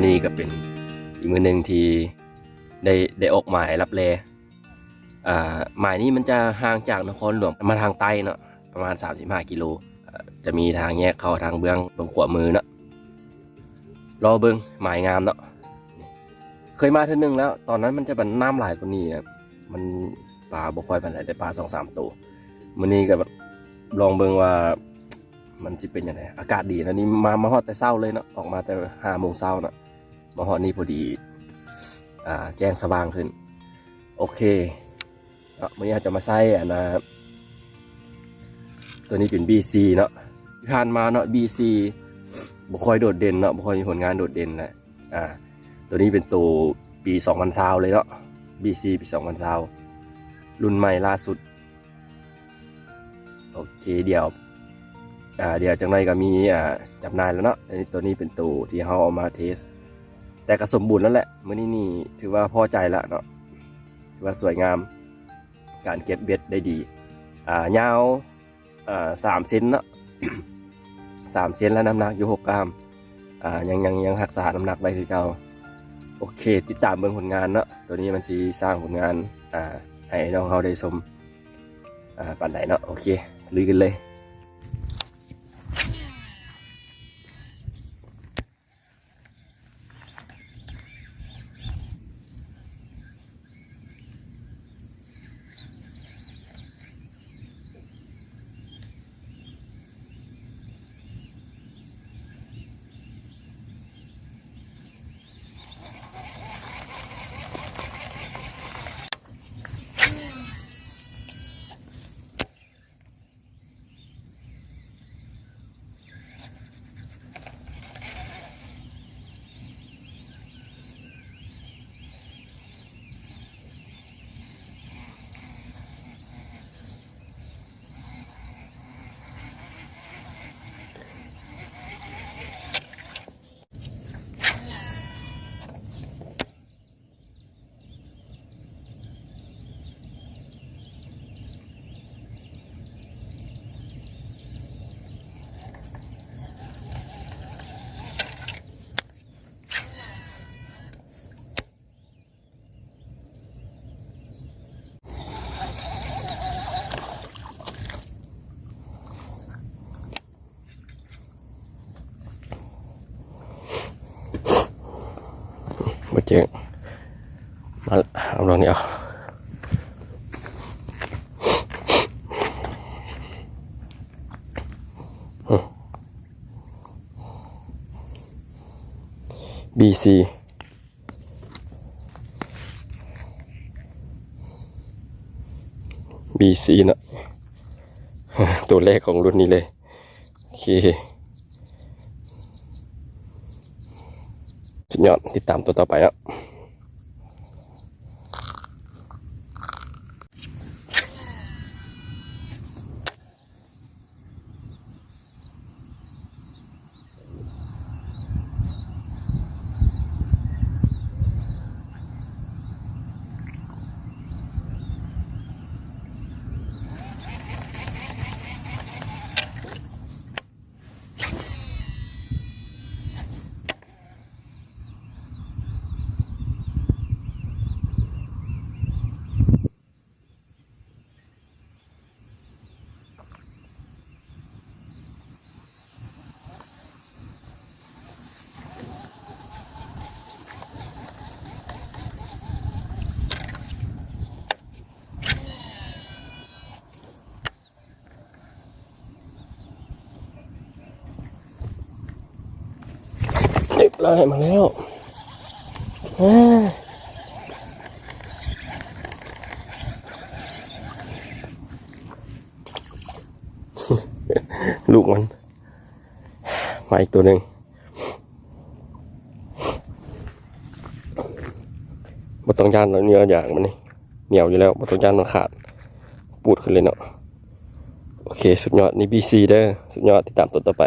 ນີ້ກໍເປັນອີກມື້ໜຶ່ງທີ່ໄດ້ ໄດ້ອອກໝາຍລັບແລ. ອ່າ ໝາຍນີ້ມັນຈະຫ່າງຈາກນະຄອນຫຼວງມາທາງໃຕ້ເນາະ ປະມານສາມສິບຫ້າກິໂລ. ເອີ ຈະມີທາງແຍກເຂົ້າທາງເບື້ອງ ເບື້ອງຂວາມືເນາະ. ລໍເບິ່ງ ໝາຍງາມເນາະ. ເຄີຍມາເທື່ອໜຶ່ງແລ້ວ ຕອນນັ້ນມັນຈະເປັນນ້ຳຫຼາຍກວ່ານີ້ນະ ມັນປາບໍ່ຄ່ອຍປານໃດ ໄດ້ປາສອງສາມໂຕ. ມື້ນີ້ກໍລອງເບິ່ງວ່າມັນຊິເປັນຈັ່ງໃດ. ອາກາດດີນະ ນີ້ມາ ມາຮອດແຕ່ເຊົ້າເລີຍເນາະ ອອກມາແຕ່ຫ້າໂມງເຊົ້າເນາະ ມາຮອດນີ້ພໍດີ ອ່າ ແຈ້ງສະຫວ່າງຂຶ້ນ. ໂອເຄເນາະ ມື້ນີ້ເຮົາຈະມາໃຊ້ອັນນ່າ ຕົວນີ້ເປັນບີຊີເນາະ. ທີ່ຜ່ານມາເນາະ ບີຊີບໍ່ຄ່ອຍໂດດເດັ່ນເນາະ ບໍ່ຄ່ອຍມີຜົນງານໂດດເດັ່ນນະ. ອ່າ ຕົວນີ້ເປັນໂຕປີສອງພັນຊາວເລີຍເນາະ ບີຊີປີສອງພັນຊາວ ລຸ້ນໃໝ່ລ່າສຸດ. ໂອເຄ ດຽວ ອ່າ ດຽວຈັກໜ່ອຍກໍມີ ອ່າ ຈຳໜ່າຍແລ້ວເນາະ. ຕົວນີ້ ຕົວນີ້ເປັນໂຕທີ່ເຮົາເອົາມາເທສ ແຕ່ກໍສົມບູນແລ້ວແຫຼະ. ມື້ນີ້ນີ້ຖືວ່າພໍໃຈລະເນາະ ຖືວ່າສວຍງາມ ການເກັບເບັດໄດ້ດີ. ອ່າ ຍາວ ອ່າ ສາມເຊັນເນາະ ສາມເຊັນ ແລະ ນ້ຳໜັກຢູ່ຫົກກຣາມ. ອ່າ ຍັງ ຍັງ ຍັງຮັກສານ້ຳໜັກໄວ້ຄືເກົ່າ. ໂອເຄ ຕິດຕາມເບິ່ງຜົນງານເນາະ ຕົວນີ້ມັນຊິສ້າງຜົນງານ ອ່າ ໃຫ້ນ້ອງເຮົາໄດ້ຊົມ ອ່າ ປານໃດເນາະ. ໂອເຄ ລຸຍກັນເລີຍ. ບໍ່ແຈ້ງ ມາ ເອົາລອງນີ້ເອົາ. ບີຊີ ບີຊີເນາະ ໂຕແລກຂອງລຸ້ນນີ້ເລີຍ. ໂອເຄ ສຸດຍອດ ຕິດຕາມໂຕຕໍ່ໄປເນາະ. เรียบร้อยมาแล้ว อ่า ลูกมัน มาอีกตัวหนึ่ง บ่ต้องย้านเนาะ เนื้ออย่างมันนี่เหนียวอยู่แล้ว บ่ต้องย้านมันขาด ปูดขึ้นเลยเนาะ โอเค สุดยอด นี่ บี ซี เด้อ สุดยอด ติดตามตอนต่อไป.